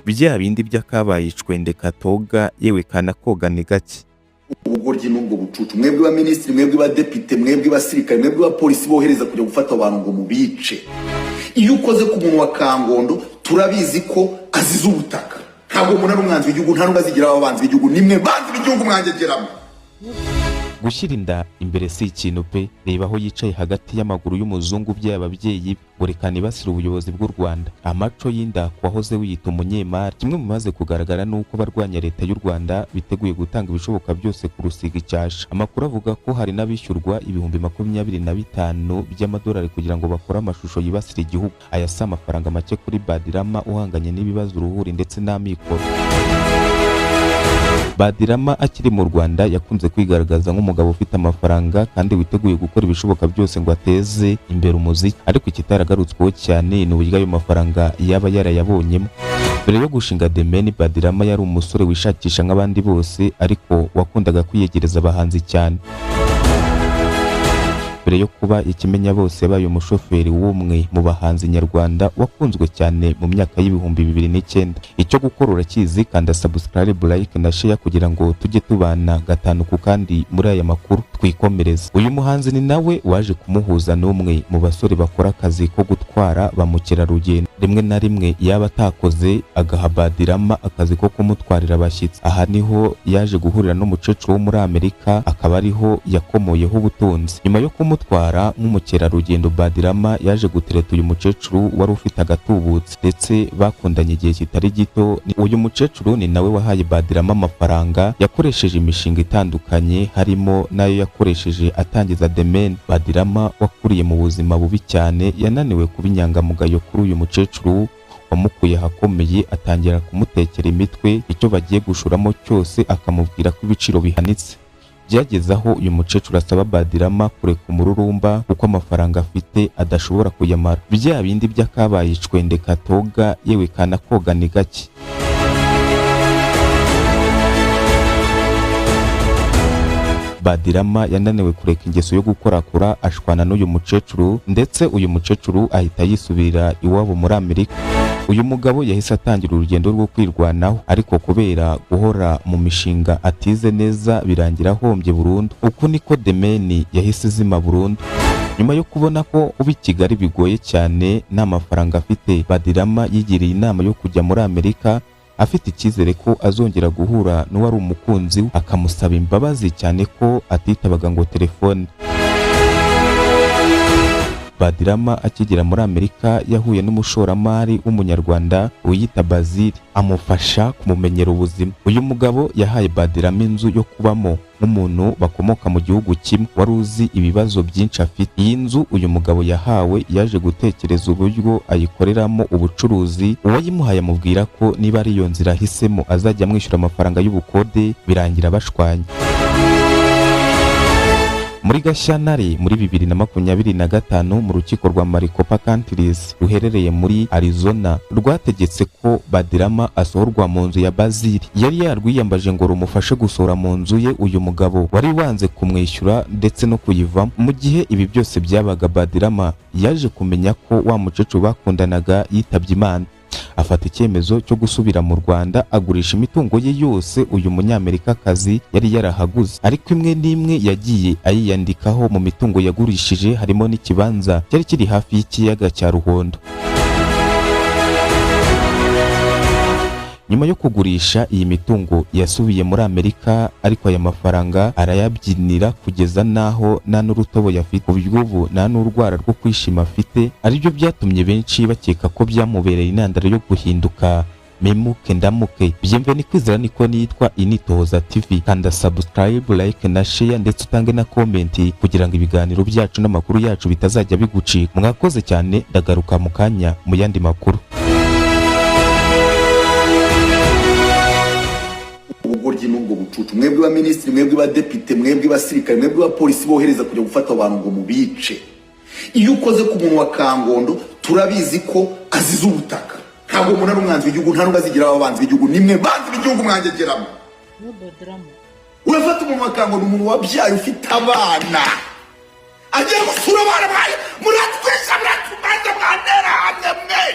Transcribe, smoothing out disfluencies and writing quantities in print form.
Bya bindi by'akabaye icwende katoga, yewe kanakoga ni gake. Ubugoryi n'ubwo bucucu, mwebwe ba minisitiri, mwebwe ba depite, mwebwe basirikare, mwebwe ba polisi bohereza kujya gufata abantu ngo mubice, iyo ukoze ku muntu wa Kangondo, turabizi ko azize ubutaka. Ntabwo umuntu ari umwanzi w'igihugu, nta nubwo azigira abanzi b'igihugu. Nimwe banzi b'igihugu mwangegeramo. Gushyira inda imbere si ikintu pe. Reba aho yicaye hagati y'amaguru y'umuzungu ubyaye ababyeyi be, ngo reka nibasire ubuyobozi bw'u Rwanda. Amaco y'inda ku wahoze wiyita umunyemari. Kimwe mu bimaze kugaragara ni uko abarwanya leta y'u Rwanda biteguye gutanga ibishoboka byose ku rusiga icyasha. Amakuru avuga ko hari n'abishyurwa 25,000 by'amadolari kugira ngo bakore amashusho yibasira igihugu. Aya si amafaranga make kuri Badirama uhanganye n'ibibazo uruhuri ndetse n'amikoro. Badirama akiri mu Rwanda yakunze kwigaragaza nk'umugabo ufite amafaranga kandi witeguye gukora ibishoboka byose ngo ateze imbere umuziki, ariko ikitaragarutsweho cyane ni uburyo ayo mafaranga yaba yarayabonyemo. Mbere yo gushinga The Mane, Badirama yari umusore wishakisha nk'abandi bose, ariko wakundaga kwiyegereza abahanzi cyane. Mbere yo kuba ikimenya bose, yabaye umushoferi w'umwe mu bahanzi nyarwanda wakunzwe cyane mu myaka y'2009. Icyo gukora urakizi: kanda subscribe, like na share kugira ngo tujye tubana gatanu ku kandi muri aya makuru. Twikomereze. Uyu muhanzi ni nawe waje kumuhuza n'umwe mu basore bakora akazi ko gutwara ba mukerarugendo. Rimwe na rimwe yaba atakoze, agaha Badirama akazi ko kumutwarira abashyitsi. Aha niho yaje guhurira n'umukecuru wo muri Amerika, akaba ariho yakomoyeho ubutunzi. Nyuma yo kumutwara nk'umukerarugendo, Badirama yaje gutereta uyu mukecuru wari ufite agatubutse, ndetse bakundanye igihe kitari gito. Uyu mukecuru ni nawe wahaye Badirama amafaranga yakoresheje imishinga itandukanye, harimo n'ayo yakoresheje atangiza The Mane. Badirama wakuriye mu buzima bubi cyane yananiwe kuba inyangamugayo kuri uyu mukecuru wamukuye ahakomeye, atangira kumutekera imitwe, icyo bagiye gushoramo cyose akamubwira ko ibiciro bihanitse. Byageze aho uyu mukecuru asaba Badirama kureka umururumba kuko amafaranga afite adashobora kuyamara. Bya bindi by'akabaye icwende katoga, yewe kanakoga ni gake. Badirama yananiwe kureka ingeso yo gukorakora, ashwana n'uyu mukecuru, ndetse uyu mukecuru ahita yisubirira iwabo muri Amerika. Uyu mugabo yahise atangira urugendo rwo kwirwanaho, ariko kubera guhora mu mishinga atize neza birangira ahombye burundu. Uku niko The Mane yahise izima burundu. Nyuma yo kubona ko kuba i Kigali bigoye cyane nta mafaranga afite, Badirama yigiriye inama yo kujya muri Amerika afite icyizere ko azongera guhura n'uwari umukunzi we akamusaba imbabazi, cyane ko atitabaga ngo telefone. Badirama akigera muri Amerika yahuye n'umushoramari w'umunyarwanda wiyita Bazili, amufasha kumumenyera ubuzima. Uyu mugabo yahaye Badirama inzu yo kubamo nk'umuntu bakomoka mu gihugu kimwe wari uzi ibibazo byinshi afite. Iyi nzu uyu mugabo yahawe yaje gutekereza uburyo ayikoreramo ubucuruzi. Uwayimuhaye amubwira ko niba ari iyo nzira ahisemo azajya amwishyura amafaranga y'ubukode, birangira bashwanye. Muri Gashyantare muri 2025, mu rukiko rwa Maricopa Counties ruherereye muri Arizona rwategetse ko Badirama asohorwa mu nzu ya Bazili yari yarwiyambaje ngo rumufashe gusohora mu nzu ye uyu mugabo wari wanze kumwishyura ndetse no kuyivamo. Mu gihe ibi byose byabaga, Badirama yaje kumenya ko wa mukecuru bakundanaga yitabye Imana, afata icyemezo cyo gusubira mu Rwanda, agurisha imitungo ye yose uyu munyamerikakazi yari yarahaguze, ariko imwe n'imwe yagiye ayiyandikaho. Mu mitungo yagurishije harimo n'ikibanza cyari kiri hafi y'ikiyaga cya Ruhondo. Nyuma yo kugurisha iyi mitungo yasubiye muri Amerika, ariko aya mafaranga arayabyinira kugeza n'aho nta n'urutobo afite, ku buryo ubu nta n'urwara rwo kwishima afite, aribyo byatumye benshi bakeka ko byamubereye intandaro yo guhinduka memuke ndamuke. Byemve ni kwizera niko nitwa Initohoza TV. Kanda subscribe, like na share, ndetse utange na comment kugira ngo ibiganiro byacu n'amakuru yacu bitazajya bigucika. Mwakoze cyane, ndagaruka mu kanya mu yandi makuru. Ubugoryi n'ubwo bucucu, mwebwe ba minisitiri, mwebwe ba depite, mwebwe basirikare, mwebwe ba polisi bohereza kujya gufata abantu ngo mubice, iyo ukoze ku muntu wa Kangondo, turabizi ko azize ubutaka. Ntabwo umuntu ari umwanzi w'igihugu, nta nubwo azigira abanzi b'igihugu. Nimwe banzi b'igihugu mwangegeramo. Urafata umuntu wa Kangondo, umuntu wabyaye ufite abana, agiye gusura abana, mwaye muratwisha, muratumaze, mwantera hamwe mwe.